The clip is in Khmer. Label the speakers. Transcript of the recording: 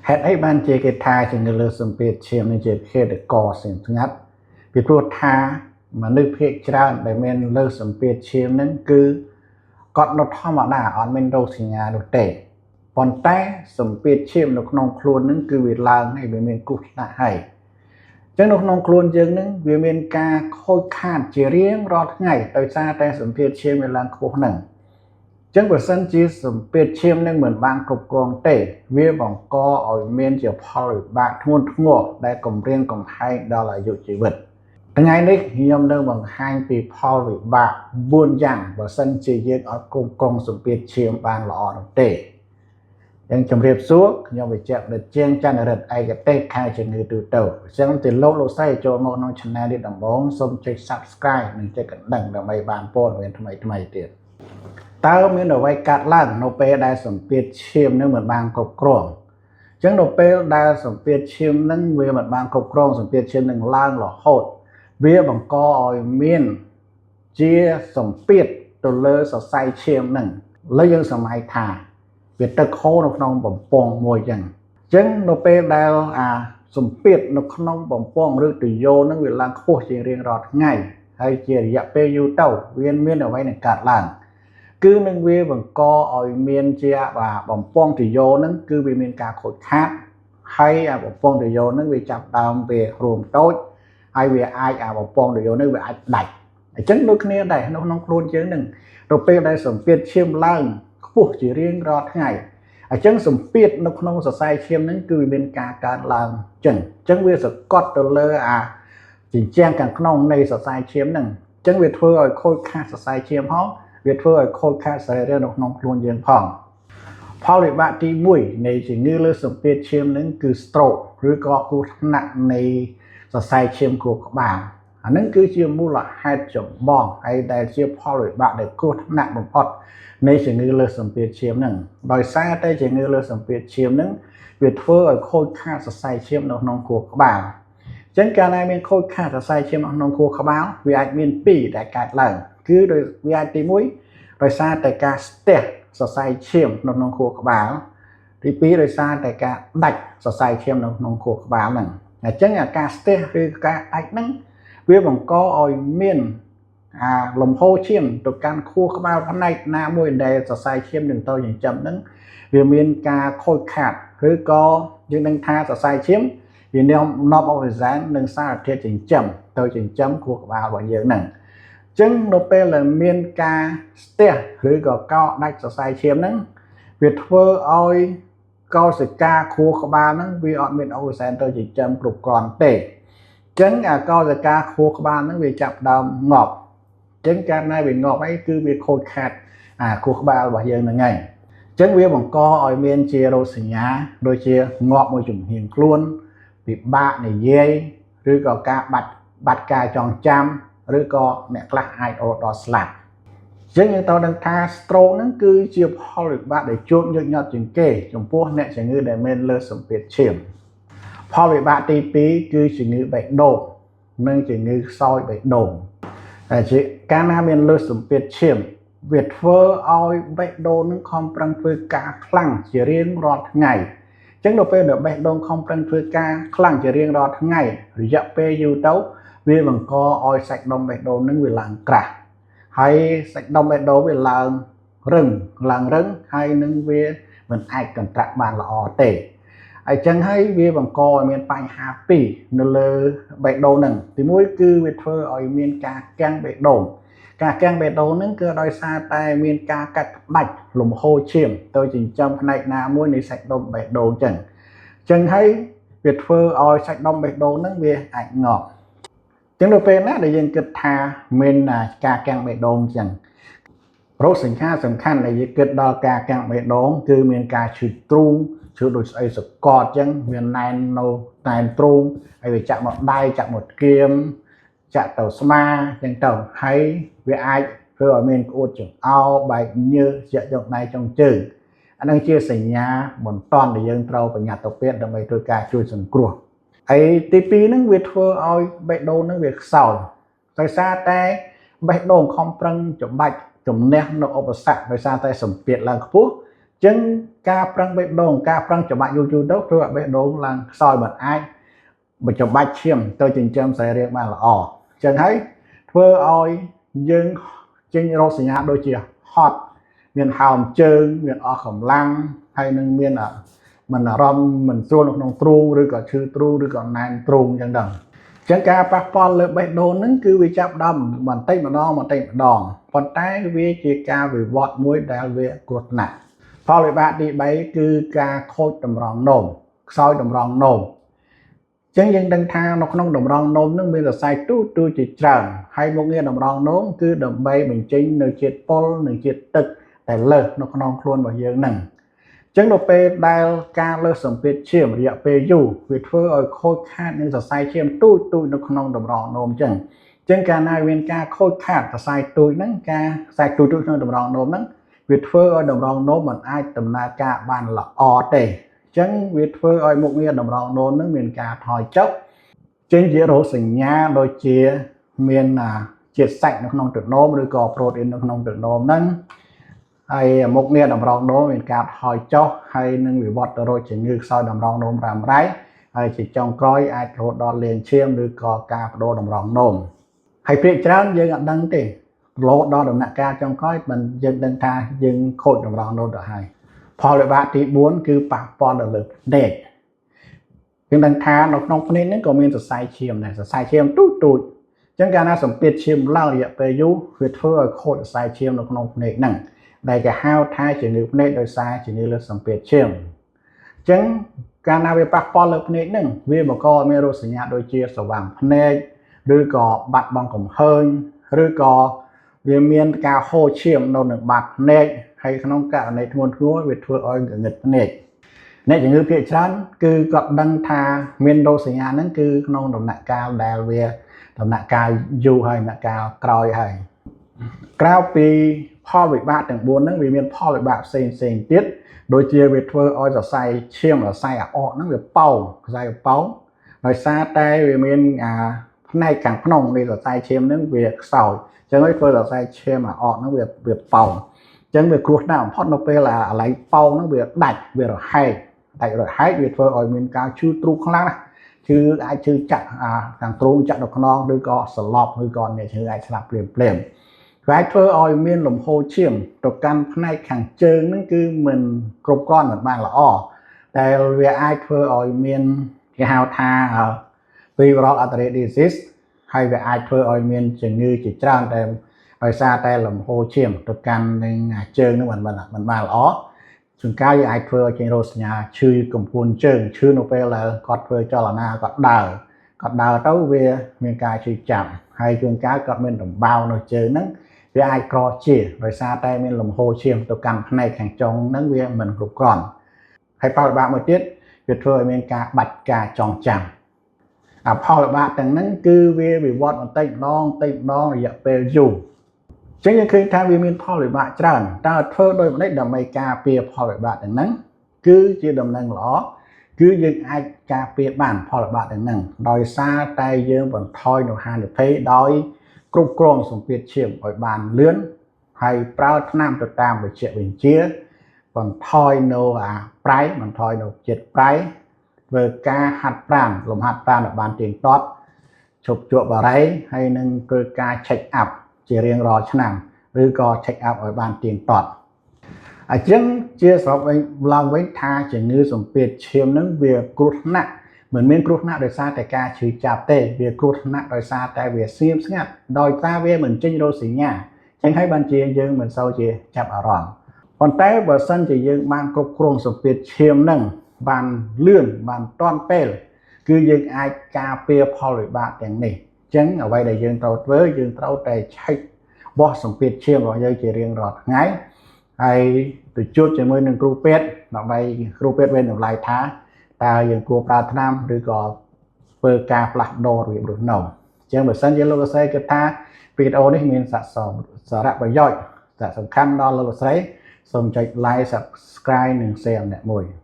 Speaker 1: ហេតុអីបានជាគេថាជំងឺលើសសម្ពាធឈាមនេះជាឃាតករស្ងាត់ពីព្រោះថាមនុស្សភាគច្រើនដែលមានលើសសម្ពាធឈាមហ្នឹងគឺគាត់នៅធម្មតាអត់មានរោគសញ្ញានោះទេប៉ុន្តែសម្ពាធឈាមនៅក្នុងខ្លួនហ្នឹងគឺវាឡើងហើយវាមានគ្រោះថ្នាក់ហើយអញ្ចឹងនៅក្នុងខ្លួនយើងហ្នឹងវាមានការខូចខាតជារៀងរាល់ថ្ងៃដោយសារតែសម្ពាធឈាមវាឡើងខ្ពស់ហ្នឹង ចឹងបើសិនជាសម្ពាធឈាមនឹងមិនបានគ្រប់គ្រងទេវាបង្កឲ្យមានជាផលវិបាកធ្ងន់ធ្ងរដែលគំរាមកំហែងដល់អាយុជីវិតថ្ងៃនេះខ្ញុំនឹងបង្ហាញពីផលវិបាក4យ៉ាងបើសិនជាយើងអត់គ្រប់គ្រងសម្ពាធឈាមបានល្អនោះទេយ៉ាងជម្រាបសួរខ្ញុំវិជ្ជបណ្ឌិតជាងចន្ទរិទ្ធឯកទេសខាងជំងឺទូទៅអញ្ចឹងទីលោកលោកស្រីចូលមកក្នុង Channel នេះដំបូងសូមចុច Subscribe និងចុចកណ្ដឹងដើម្បីបានព័ត៌មានថ្មីៗទៀត តើមានអ្វីកាត់ឡើងនៅពេលដែលសម្ពាធឈាមនឹងមិនបានគ្រប់គ្រងអញ្ចឹងនៅពេលដែលសម្ពាធឈាមនឹងវាមិនបានគ្រប់គ្រងសម្ពាធឈាមនឹងឡើងរហូតវាបង្កឲ្យមានជាសម្ពាធទៅលើសរសៃឈាមនឹងលើយើងសម័យថាវាទឹកហូរនៅក្នុងបំពង់មួយអញ្ចឹងអញ្ចឹងនៅពេលដែលអាសម្ពាធនៅក្នុងបំពង់ឬទុយោនឹងវាឡើងខ្ពស់ជារៀងរាល់ថ្ងៃហើយជារយៈពេលយូរទៅវាមានអ្វីនឹងកើតឡើង គឺនឹងវាបង្កឲ្យមានជាបាទបំពង់ទយោហ្នឹងគឺវាមានការខូចខាតហើយអាបំពង់ទយោហ្នឹងវាចាប់ដើមវារួមតូចហើយវាអាចអាបំពង់ទយោហ្នឹងវាអាចដាច់អញ្ចឹងដូចគ្នាដែរនៅក្នុងខ្លួនយើងហ្នឹងទៅពេលដែលសម្ពាធឈាមឡើងខ្ពស់ជារៀងរាល់ថ្ងៃអញ្ចឹងសម្ពាធនៅក្នុងសរសៃឈាមហ្នឹងគឺវាមានការកើនឡើងអញ្ចឹងវាសកត់ទៅលើអាជញ្ជាំងខាងក្នុងនៃសរសៃឈាមហ្នឹងអញ្ចឹងវាធ្វើឲ្យខូចខាតសរសៃឈាមផង វាធ្វើឲ្យខូចខាតសរីរាង្គនៅក្នុងខ្លួនយើងផងផលវិបាកទី1នៃជំងឺលើសសម្ពាធឈាមនឹងគឺ stroke ឬក៏គ្រោះថ្នាក់នៃសរសៃឈាមខួរក្បាលអានឹងគឺជាមូលហេតុចម្បងហើយដែលជាផលវិបាកដែលគ្រោះថ្នាក់បំផុតនៃជំងឺលើសសម្ពាធឈាមនឹងដោយសារតែជំងឺលើសសម្ពាធឈាមនឹងវាធ្វើឲ្យខូចខាតសរសៃឈាមនៅក្នុងខួរក្បាលអញ្ចឹងកាលណាមានខូចខាតសរសៃឈាមនៅក្នុងខួរក្បាលវាអាចមានពីរដែលកើតឡើងគឺដោយវាអាចទី1ដោយសារតែការស្ទះសរសៃឈាមនៅក្នុងខួរក្បាលទី2ដោយសារតែការដាច់សរសៃឈាមនៅក្នុងខួរក្បាលហ្នឹងអញ្ចឹងអាការស្ទះឬការដាច់ហ្នឹងវាបង្កឲ្យមានអាលំហូរឈាមទៅកាន់ខួរក្បាលផ្នែកណាមួយដែលសរសៃឈាមនឹងទៅចិញ្ចឹមហ្នឹងវាមានការខូចខាតឬក៏យើងនឹងថាសរសៃឈាមវានាំនាំអុកស៊ីសែននិងសារធាតុចិញ្ចឹមទៅចិញ្ចឹមខួរក្បាលរបស់យើងហ្នឹង ចឹងនៅពេលដែលមានការស្ទះឬក៏កោដាច់សរសៃឈាមហ្នឹងវាធ្វើឲ្យកោសិកាខួរក្បាលហ្នឹងវាអត់មានអុកស៊ីសែនទៅចិញ្ចឹមគ្រប់គ្រាន់ទេចឹងអាកោសិកាខួរក្បាលហ្នឹងវាចាប់ដើមងាប់ចឹងកាលណាវាងាប់អីគឺវាខូចខាតអាខួរក្បាលរបស់យើងហ្នឹងឯងចឹងវាបង្កឲ្យមានជារោគសញ្ញាដូចជាងាប់មួយចំហៀងខ្លួនពិបាកនិយាយឬក៏ការបាត់បាត់ការចងចាំ ឬក៏អ្នកខ្លះអាចរហូតដល់ស្លាប់អញ្ចឹងយើងត្រូវដឹងថា stroke ហ្នឹងគឺជាផលវិបាកដែលជួបញឹកញាប់ជាងគេចំពោះអ្នកជំងឺដែលមានលើសសម្ពាធឈាមផលវិបាកទី2គឺជំងឺបេះដូងនិងជំងឺខ្សោយបេះដូងតែជាកាលណាមានលើសសម្ពាធឈាមវាធ្វើឲ្យបេះដូងនឹងខំប្រឹងធ្វើការខ្លាំងជារៀងរាល់ថ្ងៃអញ្ចឹងដល់ពេលដែលបេះដូងខំប្រឹងធ្វើការខ្លាំងជារៀងរាល់ថ្ងៃរយៈពេលយូរទៅវាបង្កឲ្យសាច់ដុំបេះដូងនឹងវាឡើងក្រាស់ហើយសាច់ដុំបេះដូងវាឡើងរឹងឡើងរឹងហើយនឹងវាមិនអាចកន្ត្រាក់បានល្អទេហើយចឹងហើយវាបង្កឲ្យមានបញ្ហាពីរនៅលើបេះដូងហ្នឹងទីមួយគឺវាធ្វើឲ្យមានការកាំងបេះដូងការកាំងបេះដូងហ្នឹងគឺដោយសារតែមានការកាត់ផ្ដាច់លំហូរឈាមទៅចិញ្ចឹមផ្នែកណាមួយនៃសាច់ដុំបេះដូងចឹងចឹងហើយវាធ្វើឲ្យសាច់ដុំបេះដូងហ្នឹងវាអាចងាប់ចឹងនៅពេលណាដែលយើងគិតថាមានការកាំងបេះដូងចឹងរោគសញ្ញាសំខាន់ដែលយើងគិតដល់ការកាំងបេះដូងគឺមានការឈឺទ្រូងឈឺដូចស្អីសកតចឹងវាណែននៅណែនទ្រូងហើយវាចាក់មកដៃចាក់មកគៀមចាក់ទៅស្មាចឹងទៅហើយវាអាចធ្វើឲ្យមានក្អួតចង្អោរបែកញើសជាក់ចុងដៃចុងជើងអានឹងជាសញ្ញាបន្ទាន់ដែលយើងត្រូវប្រញាប់ទៅពេទ្យដើម្បីធ្វើការជួយសង្គ្រោះហើយទី2ហ្នឹងវាធ្វើឲ្យបេះដូងហ្នឹងវាខ្សោយដោយសារតែបេះដូងខំប្រឹងច្បាច់ជំនះនៅឧបសគ្គដោយសារតែសម្ពាធឡើងខ្ពស់ ច ចឹងការប្រឹងបេះដូងការប្រឹងច្បាច់យូរយូរទៅធ្វើឲ្យបេះដូងឡើងខ្សោយមិនអាចបញ្ច្បាច់ឈាមទៅចិញ្ចឹមសរីរាង្គបានល្អចឹងហើយធ្វើឲ្យយើងចេញរោគសញ្ញាដូចជាហត់មានហើមជើងមានអស់កម្លាំងហើយនឹងមានមិនអារម្មណ៍មិនស្រួលនៅក្នុងទ្រូងឬក៏ឈឺទ្រូងឬក៏ណែនទ្រូងចឹងដែរចឹងការប៉ះពាល់លើបេះដូងហ្នឹងគឺវាចាប់ដើមបន្តិចម្ដងបន្តិចម្ដងប៉ុន្តែវាជាការវិវត្តមួយដែលវាគ្រោះថ្នាក់ផលវិបាកទី3គឺការខូចតម្រងនោមខ្សោយតម្រងនោមចឹងយើងដឹងថានៅក្នុងតម្រងនោមនឹងមានសរសៃទូចទូចជាច្រើនហើយមុខងារតម្រងនោមគឺដើម្បីបញ្ចេញនៅជាតិពុលនិងជាតិទឹកដែលលើសនៅក្នុងខ្លួនរបស់យើងហ្នឹងចឹងដល់ពេលដែលការលើសសម្ពាធឈាមរយៈពេលយូរវាធ្វើឲ្យខូចខាតនឹងសរសៃឈាមទូចទូចនៅក្នុងតម្រងនោមចឹងចឹងកាលណាមានការខូចខាតសរសៃទូចហ្នឹងការខ្សែទូចទូចក្នុងតម្រងនោមហ្នឹងវាធ្វើឲ្យតម្រងនោមមិនអាចដំណើរការបានល្អទេចឹងវាធ្វើឲ្យមុខងារតម្រងនោមនឹងមានការថយចុះចេញជារោគសញ្ញាដូចជាមានជាតិសាច់នៅក្នុងទឹកនោមឬក៏ប្រូតអ៊ីននៅក្នុងទឹកនោមហ្នឹងហើយមុខងារតម្រងនោមមានការថយចុះហើយនឹងវិវត្តទៅរកជំងឺខ្សោយតម្រងនោមរ៉ាំរ៉ៃហើយជាចុងក្រោយអាចរហូតដល់លាងឈាមឬក៏ការបដូរតម្រងនោមហើយភាគច្រើនយើងអត់ដឹងទេរហូតដល់ដំណាក់កាលចុងក្រោយមិនយើងដឹងថាយើងខូចតម្រងនោមទៅហើយផលវិបាកទី4គឺប៉ះពាល់ដល់លើភ្នែកយើងដឹងថានៅក្នុងភ្នែកហ្នឹងក៏មានសរសៃឈាមដែរសរសៃឈាមទូចទូចអញ្ចឹងកាលណាសម្ពាធឈាមឡើងរយៈពេលយូរវាធ្វើឲ្យខូចសរសៃឈាមនៅក្នុងភ្នែកហ្នឹងដែលគេហៅថាជំងឺភ្នែកដោយសារជំងឺលើសសម្ពាធឈាមអញ្ចឹងកាលណាវាប៉ះពាល់លើភ្នែកហ្នឹងវាបង្កឲ្យមានរោគសញ្ញាដូចជាស្វាំងភ្នែកឬក៏បាត់បង់កំហើញឬក៏វាមានការហូរឈាមនៅនឹងបាតភ្នែកហើយក្នុងករណីធ្ងន់ធ្ងរវាធ្វើឲ្យងងឹតភ្នែកអ្នកជំងឺភាគច្រើនគឺគាត់ដឹងថាមានរោគសញ្ញាហ្នឹងគឺក្នុងដំណាក់កាលដែលវាដំណាក់កាលយូរហើយដំណាក់កាលក្រោយហើយក្រៅពីផលវិបាកទាំង4ហ្នឹងវាមានផលវិបាកផ្សេងផ្សេងទៀតដូចជាវាធ្វើឲ្យសរសៃឈាមសរសៃអាអកហ្នឹងវាប៉ោងសរសៃប៉ោងដោយសារតែវាមានអាផ្នែកខាងក្នុងនៃសរសៃឈាមហ្នឹងវាខ្សោយអញ្ចឹងហើយធ្វើសរសៃឈាមអាអកហ្នឹងវាវាប៉ោងអញ្ចឹងវាគ្រោះថ្នាក់បំផុតនៅពេលអាកន្លែងប៉ោងហ្នឹងវាដាច់វារហែកដាច់រហែកវាធ្វើឲ្យមានការឈឺទ្រូងខ្លាំងណាស់ឈឺអាចឈឺចាក់អាខាងទ្រូងចាក់ដល់ខ្នងឬក៏សន្លប់ឬក៏អ្នកឈឺអាចស្លាប់ភ្លាមភ្លាមវាអាចធ្វើឲ្យមានលំហូរឈាមទៅកាន់ផ្នែកខាងជើងហ្នឹងគឺមិនគ្រប់គ្រាន់មិនបានល្អដែលវាអាចធ្វើឲ្យមានគេហៅថា peripheral artery disease ហើយវាអាចធ្វើឲ្យមានជំងឺជាច្រើនតែដោយសារតែលំហូរឈាមទៅកាន់នឹងជើងហ្នឹងមិនមិនមិនបានល្អជួនកាលវាអាចធ្វើឲ្យចេញរោគសញ្ញាឈឺកំពួនជើងឈឺនៅពេលដែលគាត់ធ្វើចលនាគាត់ដើរគាត់ដើរទៅវាមានការឈឺចាំហើយជួនកាលគាត់មានដំបៅនៅជើងហ្នឹងវាអាចក្រជាដោយសារតែមានលំហូរឈាមទៅកាន់ផ្នែកខាងចុងហ្នឹងវាមិនគ្រប់គ្រាន់ហើយផលវិបាកមួយទៀតវាធ្វើឲ្យមានការបាច់ការចងចាំអាផលវិបាកទាំងហ្នឹងគឺវាវិវត្តបន្តិចម្ដងបន្តិចម្ដងរយៈពេលយូរចឹងយើងឃើញថាវាមានផលវិបាកច្រើនតើធ្វើដូចម្តេចដើម្បីការពារផលវិបាកទាំងហ្នឹងគឺជាដំណឹងល្អគឺយើងអាចការពារបានផលវិបាកទាំងហ្នឹងដោយសារតែយើងបន្ថយនៅហានិភ័យដោយគ្រប់គ្រងសម្ពាធឈាមឲ្យបានលឿនហើយប្រើថ្នាំទៅតាមវិជ្ជាវិជ្ជាបន្ថយនៅអាប្រៃបន្ថយនៅជាតិប្រៃធ្វើការហាត់ប្រាណលំហាត់ប្រាណឲ្យបានទៀងទាត់ឈប់ជក់បារីហើយនឹងធ្វើការ check up ជារៀងរាល់ឆ្នាំឬក៏ check up ឲ្យបានទៀងទាត់អញ្ចឹងជាសរុបវិញឡើងវិញថាជំងឺសម្ពាធឈាមនឹងវាគ្រោះថ្នាក់មិនមានគ្រោះថ្នាក់ដោយសារតែការឈឺចាប់ទេវាគ្រោះថ្នាក់ដោយសារតែវាស្ងៀមស្ងាត់ដោយសារវាមិនចេញរោគសញ្ញាអញ្ចឹងហើយបានជាយើងមិនសូវជាចាប់អារម្មណ៍ប៉ុន្តែបើសិនជាយើងបានគ្រប់គ្រងសម្ពាធឈាមនឹងបានលឿនបានទាន់ពេលគឺយើងអាចការពារផលវិបាកទាំងនេះអញ្ចឹងអ្វីដែលយើងត្រូវធ្វើយើងត្រូវតែឆែកវាស់សម្ពាធឈាមរបស់យើងជារៀងរាល់ថ្ងៃហើយទៅជួបជាមួយនឹងគ្រូពេទ្យដើម្បីគ្រូពេទ្យវាតម្លៃថាតើយើងគួរប្រើថ្នាំឬក៏ធ្វើការផ្លាស់ប្ដូររបៀបរស់នៅអញ្ចឹងបើសិនជាលោកស្រីគិតថាវីដេអូនេះមានស័ក្តិសមសារៈប្រយោជន៍សារៈសំខាន់ដល់លោកស្រីសូមចុច like Subscribe និង Share ម្នាក់មួយ។